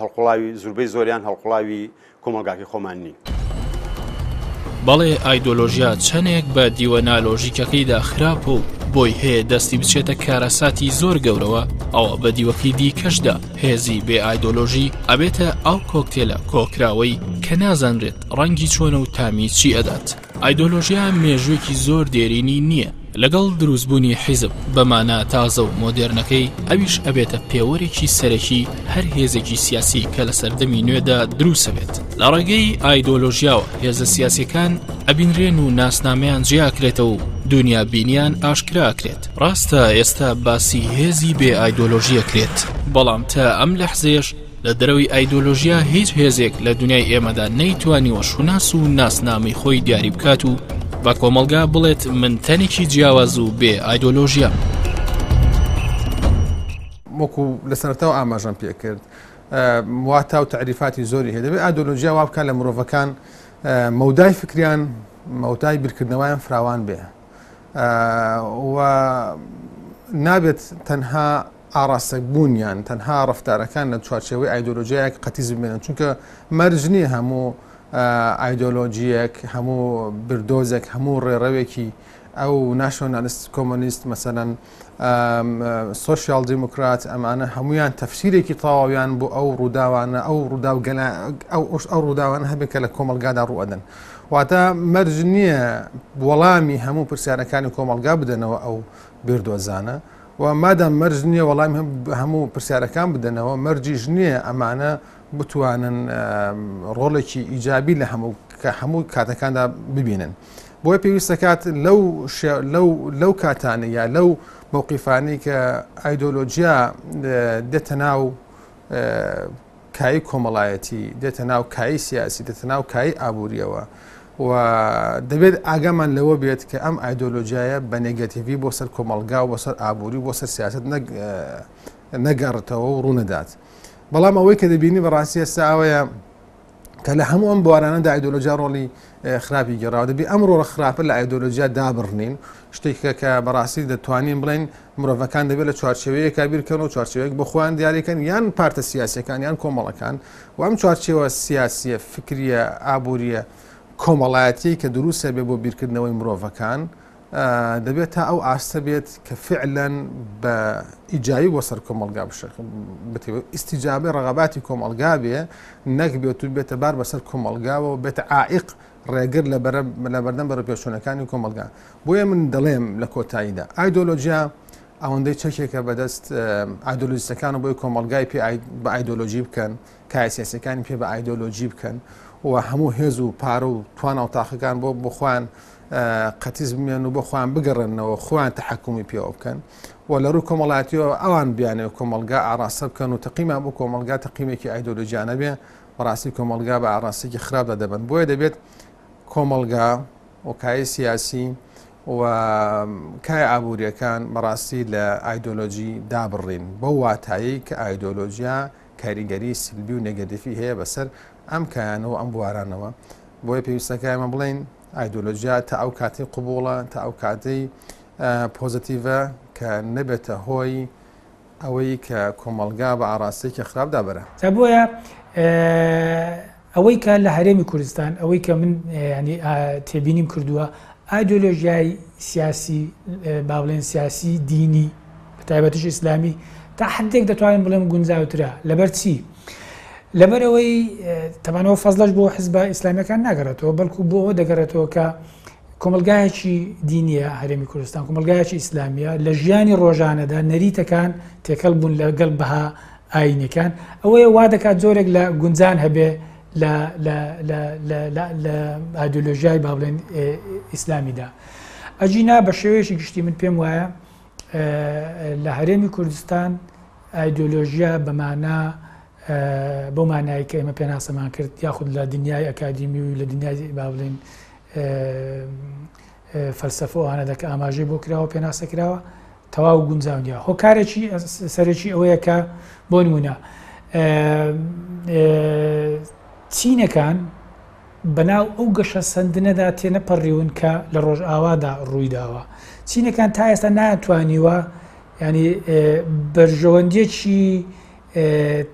هەڵقوڵاوی زوربەی زۆریان هەڵقوڵاوی کۆمەڵگاکەی خۆمان نین. بەڵێ ئایدۆلۆژیا چەنێک بە دیوە نالۆژیکەکەیدا خراپە و بۆی هەیە دەستی بچێتە کارەساتی زۆر گەورەوە، ئەوە بە دیوەکەی دیکەشدا هێزی بێ ئایدۆلۆژی ئەبێتە ئەو کۆکتێلە کۆکراوەی کە نازانرێت ڕەنگی چۆنە و تامی چی ئەدات. ئایدۆلۆژیا مێژووێکی زۆر دێرینی نییە، لەگەڵ دروستبوونی حیزب بە مانا تازە و مۆدێرنەکەی، ئەویش ئەبێتە پێوەرێکی سەرەکی هەر هێزێکی سیاسی کە لە سەردەمی نوێدا دروسەبێت. لە ڕێگەی ئایدۆلۆژیاوە هێزە سیاسیەکان ئەبینرێن و ناسنامەیان جیاکرێتەوە و دونیابینیان ئاشکرا ئەکرێت. ڕاستە ئێستا باسی هێزی بێ ئایدۆلۆژی ئەکرێت، بەڵام تا ئەم لەحزەیەش لە دەرەوەی ئایدۆلۆژیا هیچ هێزێک لە دنیای ئێمەدا نەیتوانیوە شوناس و ناسنامەی خۆی دیاری بکات و بە کۆمەڵگا بڵێت من تەنێکی جیاواز و بێ ئایدۆلۆژیام. وەکو لە سەرەتاوە ئاماژەم پێکرد واتا و تەعریفاتی زۆری هەیە دەبێت ئایدۆلۆژیا وا بکات لە مرۆڤەکان مەودای فکریان مەودای بیرکردنەوەیان فراوان بێ و نابێت تەنها ئاڕاستەبوونیان تەنها ڕەفتارەکان لە چوارچێوەی ئایدۆلۆژیایەک قەتیس بمێنن، چونکە مەرج نییە هەموو ئایدۆلۆژییەک، هەموو بیردۆزێک، هەموو ڕێڕەوێکی ئەو ناشۆنالیست، کۆمۆنیست، مەسەلەن سۆسیال دیموکرات، ئەمانە هەمویان تەفسیرێکی تەواویان بۆ ئەو ڕووداوانە، ئەو ڕووداوگەلە، ئەو ئەو ڕووداوانە هەبێت کە لە کۆمەڵگادا ڕووئەدەن. واتە مەرج نییە وەڵامی هەموو پرسیارەکانی کۆمەڵگا بدەنەوە ئەو بیردۆزانە. و مادام مەرج نییە وەڵامی هەموو پرسیارەکان بدەنەوە، مەرجیش نییە ئەمانە بتوانن ڕۆڵێکی ئیجابی لە هەموو هەموو کاتەکاندا ببینن. بۆیە پێویست دەکات لەو لەو لەو کاتانە یا لەو مەوقیفانەی کە ئایدۆلۆژیا دێتە ناو کایەی کۆمەڵایەتی، دێتە ناو کایەی سیاسی، دێتە ناو کایەی ئابوورییەوە و دەبێت ئاگامان لەوە بێت کە ئەم ئایدۆلۆژیایە بە نێگەتیڤی بۆ سەر کۆمەڵگا و بۆ سەر ئابووری و بۆ سەر سیاسەت نەگەڕێتەوە و ڕوونەدات. بەڵام ئەوەی کە دەبینی بەڕاستی ئێستا ئەوەیە کە لە هەموو ئەم بوارانەدا ئایدۆلۆژیا ڕۆڵی خراپی گێڕاوە. دەبێت ئەم ڕۆڵە خراپە لە ئایدۆلۆژیا دابڕنین، شتێکە کە بەڕاستی دەتوانین بڵێین مرۆڤەکان دەبێت لە چوارچێوەیەکا بیرکەن و چوارچێوەیەک بۆ خۆیان دیاریکەن یان پارتە سیاسیەکان یان کۆمەڵەکان و ئەم چوارچێوە سیاسیە فکریە ئابووریە کۆمەڵایەتی کە دروستە بێ بۆ بیرکردنەوەی مرۆڤەکان دەبێت تا ئەو ئاستە بێت کە فعلەن بە ئیجابی بۆ سەر کۆمەلگا بتێ ئیسیجابەی ڕغباتی کۆمەلگا بێ نەک بێت و بێتە بار بەسەر کۆمەلگاوە بێتە عائق ڕێگر لە بەردەم بەرەوپێشچوونەکانی کۆمەڵگا. بۆیە من دەڵێم لە کۆتاییدا ئایدۆلۆژیا ئەوەندەی چەکێکە بەدەست ئایدۆلۆژیستەکان و بۆی کۆمەڵگای پێ بە ئایدۆلۆژی بکەن، کایە سیاسیەکانی پێ بە ئایدۆلۆژی بکەن و هەموو هێز و پارە و توانا و تاقەکان بۆ بۆ خۆیان قەتیس بمێن و بۆ خۆیان بگەڕێنەوە خۆیان تەحەکومی پێوە بکەن و لە ڕووی کۆمەڵایەتیەوە ئەوان بیانەوە کۆمەڵگا ئاڕاستە بکەن و تەقیمان بۆ کۆمەڵگا تەقیمێکی ئایدۆلۆژیانە بێ بەڕاستی کۆمەڵگا بە ئاڕاستەیەکی خراپدا دەبەن بۆیە دەبێت کۆمەڵگا و کایەی سیاسی و کایە ئابووریەکان بەڕاستی لە ئایدۆلۆژی دابڕین بەو واتایەی کە ئایدۆلۆژیا کاریگەری سلبی و نێگەتیفی هەیە بەسەر ئەم کایانەوە ئەم بوارانەوە بۆیە پێویستەکە ئێمە بڵێین ئایدۆلۆژیا تا ئەو کاتەی قبوڵە تا ئەو کاتەی پۆزەتیڤە کە نەبێتە هۆی ئەوەی کە کۆمەڵگا بە ئاڕاستەیەکی خراپدا بەرە. جا بۆیە ئەوەی کە لە هەرێمی کوردستان ئەوەی کە من ینی تێبینیم کردووە ئایدۆلۆژیای سیاسی با بڵێن سیاسی دینی بە تایبەتیش ئیسلامی تا حدێک دەتوانم بڵێم گونجاوترە لەبەر چی؟ لەبەرەوەی تەمانەوە فەزلەش بۆ حزبە ئیسلامیەکان ناگەڕێتەوە بەڵکو بۆ ئەوە دەگەڕێتەوە کە کۆمەڵگایەکی دینیە هەرێمی کوردستان، کۆمەڵگایەکی ئیسلامیە، لە ژیانی ڕۆژانەدا نەریتەکان تێکەڵ بوون لە گەڵ بەها ئایینیەکان، ئەوەیە وا دەکات جۆرێک لە گونجان هەبێ لە لە لە لە لە لە ئایدۆلۆژیای با بڵێن ئیسلامیدا. ئەگینا بە شێوەیەکی گشتی من پێم وایە لە هەرێمی کوردستان ئایدۆلۆژیا بە مانا بەو مانای کە ئێمە پێناسەمان کرد یاخود لە دنیای ئەکادیمی و لە دنیای با بڵێین. فەلسەفە و ئەوانەدا کە ئاماژەی بۆ کراوە پێناسە کراوە تەواو گونجاو نییە. هۆکارێکی سەرەکی ئەوەیە کە بۆ نمونە چینەکان بەناو ئەو گەشەسەندنەدا تێنەپەڕیون کە لە ڕۆژئاوادا ڕوویداوە. چینەکان تا ئێستا نایانتوانیوە یانی بەرژەوەندیەکی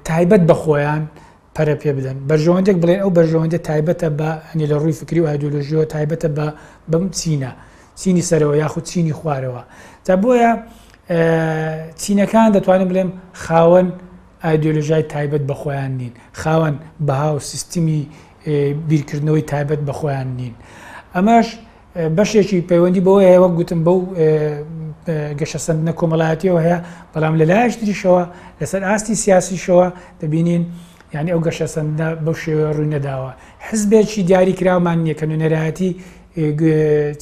تایبەت بە خۆیان پەرە پێ بدەن. بەرژەوەندێک بڵێن ئەو بەرژەوەندە تایبەتە بە یانی لە ڕووی فکری و ئایدۆلۆژیەوە تایبەتە بە بەم چینە، چینی سەرەوە یاخود چینی خوارەوە. جا بۆیە چینەکان دەتوانین بڵێم خاوەن ئایدیۆلۆژیای تایبەت بە خۆیان نین، خاوەن بەها و سیستمی بیرکردنەوەی تایبەت بە خۆیان نین. ئەمەش بەشێکی پەیوەندی بەوە هەیە وەک گوتم بەو گەشەسەندنە کۆمەڵایەتیەوە هەیە، بەڵام لە لایەکی تریشەوە لەسەر ئاستی سیاسیشەوە دەبینین یعنی ئەو گەشەسەندنە بەو شێوەیە ڕووی نەداوە. حزبێکی دیاریکراومان نییە کە نوێنەرایەتی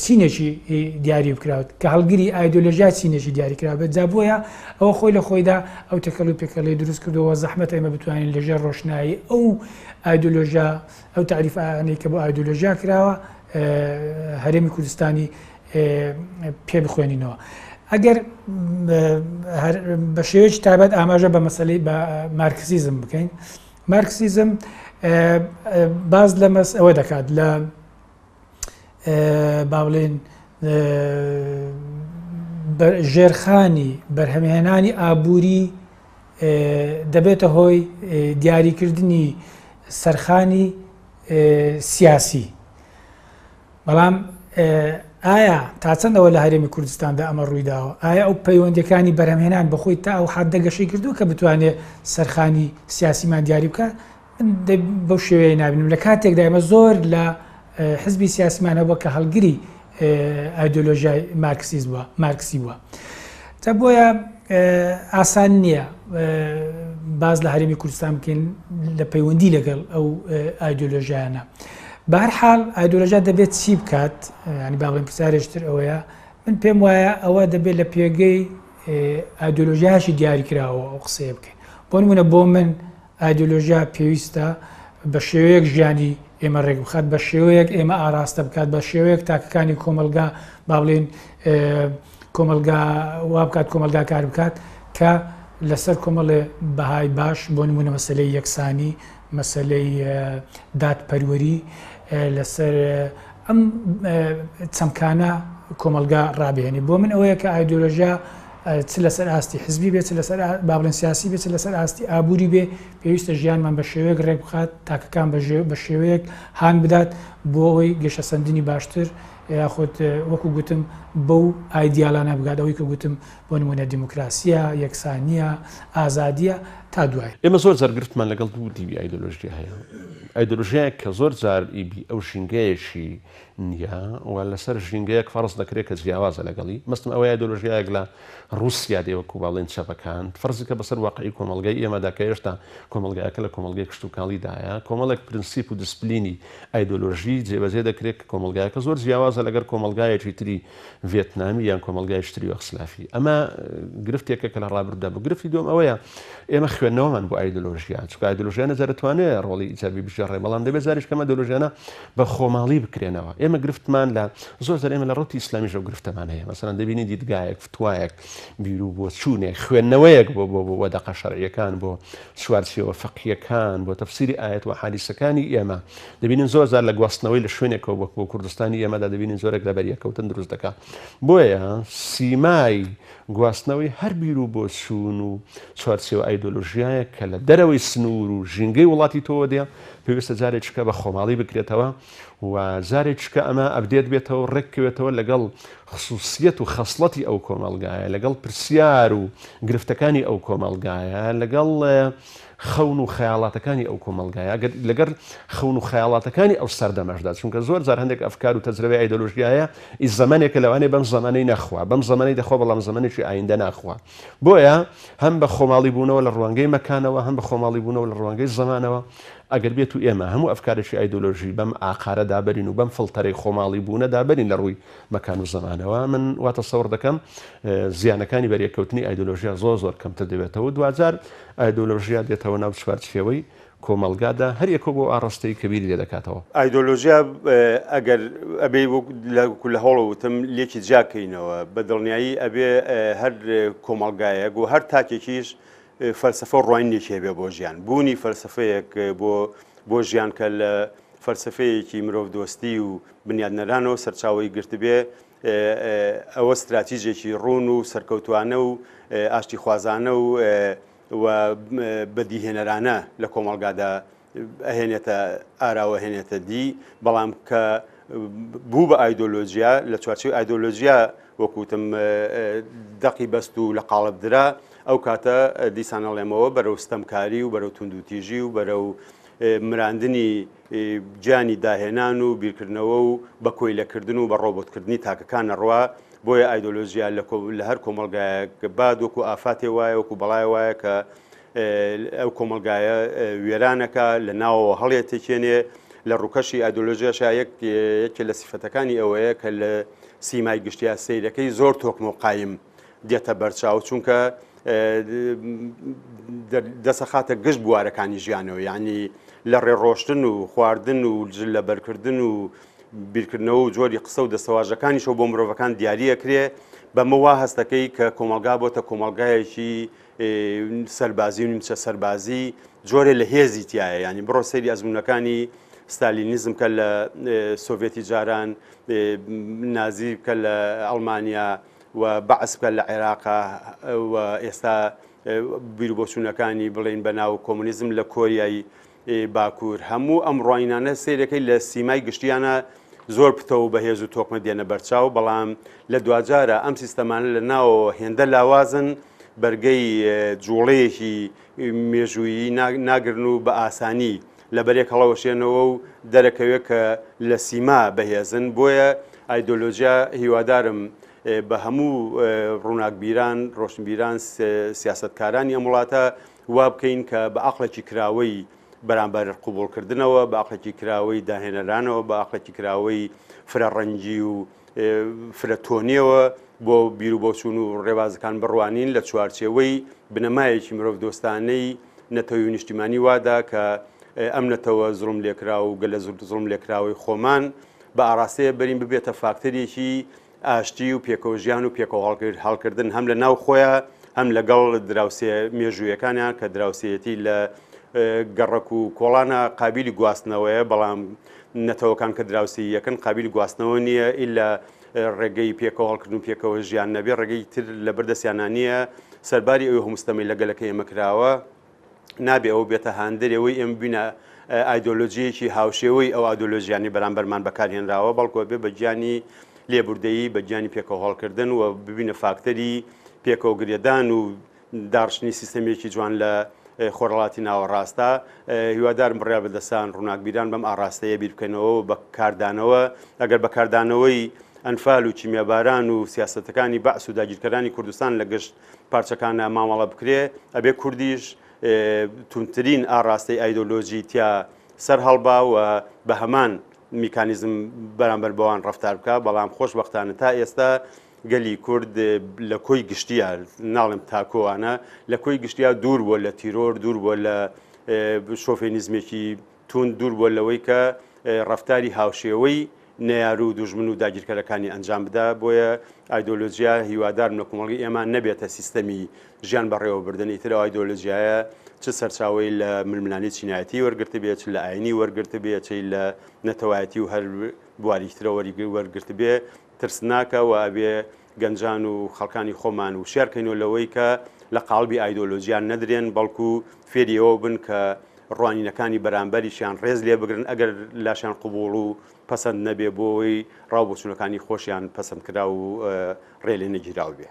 چینێکی دیاری بکراوت کە هەڵگری ئایدۆلۆژیای چینێکی دیاریکراو بێت جا بۆیە ئەوە خۆی لە خۆیدا ئەو تەکەڵ و پێکەڵی دروست کردەوە زەحمەتە ئێمە بتوانین لەژێر ڕۆشنایی ئەو ئایدۆلۆژیا ئەو تاریفانەی کە بۆ ئایدۆلۆژیا کراوە هەرێمی کوردستانی پێ بخوێنینەوە. ئەگەر بە شێوەیەکی تایبەت ئاماژە بە مەسەلەی بە مارکسیزم بکەین مارکسیزم باز لە مەس ئەوە دەکات لە با بڵێین ژێرخانی بەرهەمهێنانی ئابووری دەبێتە هۆی دیاریکردنی سەرخانی سیاسی بەڵام ئایا تا چەندەوە لە هەرێمی کوردستاندا ئەمە ڕوویداوە ئایا ئەو پەیوەندەکانی بەرهەمهێنان بەخۆی تا ئەو حدە گەشەی کردو کە بتوانێت سەرخانی سیاسیمان دیاری بکە من بەو شێوەیە نابینم لە کاتێکدا ئێمە زۆر لە حزبی سیاسیمان هەبووە کە هەڵگری ئایدۆلۆژیای مارکسیز بووە مارکسی بووە تا بۆیە ئاسان نییە باز لە هەرێمی کوردستان بکەین لە پەیوەندی لەگەڵ ئەو ئایدۆلۆژیانە بەهەرحاڵ ئایدۆلۆژیا دەبێت چی بکات ینی با بڵێن پرسیارێکتر ئەوەیە من پێم وایە ئەوە دەبێت لە پێگەی ئایدۆلۆژیاشی دیاریکراوە ئەو قسەیە بکەین بۆ نمونە بۆ من ئایدۆلۆژیا پێویستە بە شێوەیەک ژیانی ئێمە ڕێکبخات، بە شێوەیەک ئێمە ئاراستە بکات، بە شێوەیەک تاکەکانی کۆمەڵگا با بڵێین کۆمەڵگا وا بکات کۆمەڵگا کار بکات کە لەسەر کۆمەڵێ بەهای باش بۆ نمونە مەسەلەی یەکسانی، مەسەلەی دادپەروەری لەسەر ئەم چەمکانە کۆمەڵگا ڕابهێنێ. بۆ من ئەوەیە کە ئایدۆلۆژیا چ لەسەر ئاستی حزبی بێت، چ لەسەر با بڵێن سیاسی بێت، چ لەسەر ئاستی ئابووری بێ، پێویستە ژیانمان بە شێوەیەک ڕێک بخات، تاکەکان بە شێوەیەک هان بدات بۆ ئەوەی گەشەسەندنی باشتر یاخود وەکو گوتم بەو ئایدیالانە بگات، ئەوەی کە گوتم بۆ نموونە دیموکراسییە، یەکسانییە، ئازادییە، تا دوایی. ئێمە زۆر جار گرفتمان لەگەڵ دوو دیوی ئایدۆلۆژیا هەیە. ئایدۆلۆژیایەک کە زۆر جار ئی بی ئەو ژینگەیەکی نییە و لەسەر ژینگەیەک فەرز دەکرێت کە جیاوازە لەگەڵی. مەستم ئەوەیە ئایدۆلۆژیایەک لە ڕووسیا دێ وەکوو با بڵێین چەپەکان فەرزی کە بەسەر واقعی کۆمەڵگای ئێمەدا کە هێشتا کۆمەڵگایەکە لە کۆمەڵگەی کشتوکاڵیدایە کۆمەڵێک پرنسیپ و دسپلینی ئایدۆلۆژی جێبەجێ دەکرێت کە کۆمەڵگایەکە زۆر جیاوازە لەگەر کۆمەڵگایەکی تری ڤێتنامی یان کۆمەڵگایەکی تری یۆغسلافی. ئەمە گرفتێکە کە لە ڕابردوودا بوو. گرفتی دووەم ئەوەیە ئێمە خوێندنەوەمان بۆ ئایدۆلۆژیا، چونکە ئایدۆلۆژیا نە دەتوانێت ڕۆڵی ئیجابی بگێڕێ، بەڵام دەبێت جارێکی کەم ئایدۆلۆژیانە بە خۆماڵی بکرێنەوە. ئێمە گرفتمان لە زۆر جار ئێمە لە ڕەوتی ئیسلامیش ئەو گرفتەمان هەیە. مەسەلەن دەبینین دیدگایەک، فتوایەک، بیروبۆچوونێک، خوێندنەوەیەک بۆ بۆ بۆ دەقە شەرعییەکان، بۆ چوارچێوە فەقهییەکان، بۆ تەفسیری ئایەت و ئەحادیسەکانی ئێمە دەبینین زۆر جار لە گواستنەوەی لە شوێنێکەوە بۆ بۆ کوردستانی ئێمەدا دەبینین زۆرێک لە بەریەککەوتن دروست دەکا. بۆیە سیمای گواستنەوەی هەر بیر و بۆچوون و چوارچێوە ئایدۆلۆژیایەک کە لە دەرەوەی سنوور و ژینگەی وڵاتی تۆوە دێ، پێویستە جارێکیکە بە خۆماڵی بکرێتەوە و جارێکیکە ئەمە update بێتەوە و ڕێک بکەوێتەوە لەگەڵ خسووسیەت و خەسڵەتی ئەو کۆمەڵگایە، لەگەڵ پرسیار و گرفتەکانی ئەو کۆمەڵگایە، لەگەڵ خەون و خەیاڵاتەکانی ئەو کۆمەڵگایە، گەر لەگەر خەون و خەیاڵاتەکانی ئەو سەردەمەشدا، چونکە زۆر جار هەندێک ئەفکار و تەجرەبەی ئایدۆلۆژیا هەیە، ئی زەمەنێکە لەوانەیە بەم زەمەنەی نەخوا، بەم زەمەنەی دەخوا بەڵام زەمەنێکی ئایندە ناخوا. بۆیە هەم بە خۆماڵی بوونەوە لە ڕوانگەی مەکانەوە، هەم بە خۆماڵی بوونەوە لە ڕوانگەی زەمانەوە، ئەگەر بێت و ئێمە هەموو ئەفکارێکی ئایدۆلۆژی بەم ئاقارە دابەرین و بەم فڵتەرەی خۆماڵی بوونە دابەرین لە ڕووی مەکان و زەمانەوە، من وا تەسەوڕ دەکەم زیانەکانی بەریەککەوتنی ئایدۆلۆژیا زۆر زۆر کەمتر دەبێتەوە و دواجار ئایدۆلۆژیا دێتەوە ناو چوارچێوەی کۆمەڵگادا هەر یەکەو بەو ئاڕاستەی کە بیری لێ دەکاتەوە. ئایدۆلۆژیا ئەگەر ئەبێ وەکو لە هەوڵە وتم لێکی جیا کەینەوە، بە دڵنیایی ئەبێ هەر کۆمەڵگایەک و هەر تاکێکیش فەلسەفە و ڕوانینێکی هەبێ بۆ ژیان. بوونی فەلسەفەیەک بۆ بۆ ژیان کە لە فەلسەفەیەکی مرۆڤدۆستی و بنیادنەرانەوە سەرچاوەی گرتبێ، ئەوە ستراتیجێکی ڕوون و سەرکەوتوانە و ئاشتیخوازانە و و بەدیهێنەرانە لە کۆمەڵگادا ئەهێنێتە ئاراوە هێنێتە دی، بەڵام کە بوو بە ئایدۆلۆژیا لە چوارچێوەی ئایدۆلۆژیا وەکوتم دەقی بەست و لە قاڵب درا ئەو کاتە دیسان ئەڵێمەوە بەرەو ستەمکاری و بەرەو توندوتیژی و بەرەو مراندنی گیانی داهێنان و بیرکردنەوە و بە کۆیلەکردن و بە ڕۆبۆتکردنی تاکەکان ئەڕوا، بۆیە ئایدۆلۆژیا لە هەر کۆمەڵگایەک باد وەکو ئافاتێ وایە، وەکو بەڵایە وایە کە ئەو کۆمەڵگایە وێرانەکا، لە ناوەوە هەڵیەتێکێنێ. لە ڕووکەشی ئایدۆلۆژیاشا یەکێ لە سیفەتەکانی ئەوەیە کە لە سیمای گشتیا سەیرەکەی زۆر تۆکمە و قایم دێتە بەرچاو، چونکە دەسەخاتە گشت بوارەکانی ژیانەوە، یعنی لە ڕێڕۆشتن و خواردن و جل لەبەرکردن و بیرکردنەوە و جۆری قسە و دەستەواژەکانیشەوە بۆ مرۆڤەکان دیاریەکرێ. بەمە وا هەستەکەی کە کۆمەڵگا بۆتە کۆمەڵگایەکی سەربازی و نیمچە سەربازی، جۆرێ لە هێزی تایە. ینی بڕۆ سەیری ئەزمونەکانی ستالینیزم کە لە سۆڤێتی جاران، نازی کە لە ئەڵمانیا و بەعس بکە لە عێراقا و ئێستا بیروبۆچوونەکانی بڵێین بە ناو کۆمۆنیزم لە کۆریای باکوور، هەموو ئەم ڕوانینانە سەیرەکەی لە سیمای گشتیانە زۆر پتەو و بەهێز و تۆکمە دێنە بەرچاو، بەڵام لە دواجارە ئەم سیستەمانە لە ناوەوە هێندە لاوازن بەرگەی جوڵەیەکی مێژوویی ناگرن و بە ئاسانی لەبەرێک هەڵەوەشێنەوە و دەرەکەوێت کە لە سیما بەهێزن، بۆیە ئایدۆلۆژیا هیوادارم بە هەموو ڕووناکبیران، ڕۆشنبیران، سیاسەتکارانی ئەم وڵاتە وا بکەین کە بە عەقڵێکی کراوەی بەرامبەر قبوڵکردنەوە، بە عەقڵێکی کراوەی داهێنەرانەوە، بە عەقڵێکی کراوەی فرە ڕەنگی و فرە تۆنیەوە بۆ بیروبۆچوون و ڕێبازەکان بڕوانین لە چوارچێوەی بنەمایەکی مرۆڤدۆستانەی نەتەوەی و نیشتیمانی وادا کە ئەم نەتەوە زوڵم لێکراو و گەلە زوڵم لێکراوەی خۆمان بە ئاراستەیە بەرین ببێتە فاکتەرێکی ئاشتی و پێکەوەژیان و پێکەوە هەڵکردن هەم لە ناو خۆیان هەم لەگەڵ دراوسێ مێژوویەکانیان کە دراوسێیەتی لە گەڕەک و کۆڵانە قابیلی گواستنەوەیە، بەڵام نەتەوەکان کە دراوسێی یەکن قابیلی گواستنەوە نییە ئیلا ڕێگەی پێکەوە هەڵکردن و پێکەوە ژیان نەبێ ڕێگەی تر لەبەردەستیانا نییە. سەرباری ئەوی هەموو ستەمەی لە گەلەکەی ئێمە کراوە، نابێ ئەوە بێتە هاندەری ئەوەی ئێمە ببینە ئایدۆلۆژییەکی هاوشێوەی ئەو ئایدۆلۆژیانەی بەرامبەرمان بەکارهێنراوە، بەڵکو ئەبێ بە گیانی لێبوردەیی، بە گیانی پێکەوە هەڵکردن و ببینە فاکتەری پێکەوە گرێدان و داڕشتنی سیستەمێکی جوان لە خۆرهەڵاتی ناوەڕاستە. هیوادارم بڕیار بەدەستان ڕووناکبیران بەم ئاڕاستەیە بیر بکەنەوە و بە کاردانەوە، ئەگەر بە کاردانەوەی ئەنفال و کیمیاباران و سیاسەتەکانی بەعس و داگیرکەرانی کوردستان لە گشت پارچەکانە مامەڵە بکرێ، ئەبێ کوردیش توندترین ئاڕاستەی ئایدۆلۆژی تیا سەر هەڵبا و بە هەمان میکانیزم بەرامبەر بەوان ڕەفتار بکا. بەڵام خۆشبەختانە تا ئێستا گەلی کورد لە کۆی گشتیە، ناڵێم تاکۆوانە، لە کۆی گشتیا دوور بووە لە تیرۆر، دوور بووە لە شۆفێنیزمێکی توند، دوور بووە لەوەی کە ڕەفتاری هاوشێوەی نەیار و دوژمن و داگیرکەرەکانی ئەنجام بدا. بۆیە ئایدۆلۆژیا هیوادارم لە کۆمەڵگەی ئێمە نەبێتە سیستەمی ژیان بەڕێوەبردن. ئیتر ئەو ئایدۆلۆژیایە چ سەرچاوەی لە ململانێی چینایەتی وەرگرتبێ، چ لە ئایینی وەرگرتبێ، چ لە نەتەوایەتی و هەر بوارێکی ترەوە وەرگرتبێ، ترسناکە و ئەبێ گەنجان و خەڵکانی خۆمان وشیار کەینەوە لەوەی کە لە قاڵبی ئایدۆلۆژیا نەدرێن، بەڵکو فێری ئەوە بن کە ڕوانینەکانی بەرامبەریشیان ڕێز لێ بگرن ئەگەر لاشیان قبوڵ و پەسەند نەبێ، بۆ ئەوەی ڕاو بۆچوونەکانی خۆشیان پەسەندکراو و ڕێ لێ نەگیراو بێ.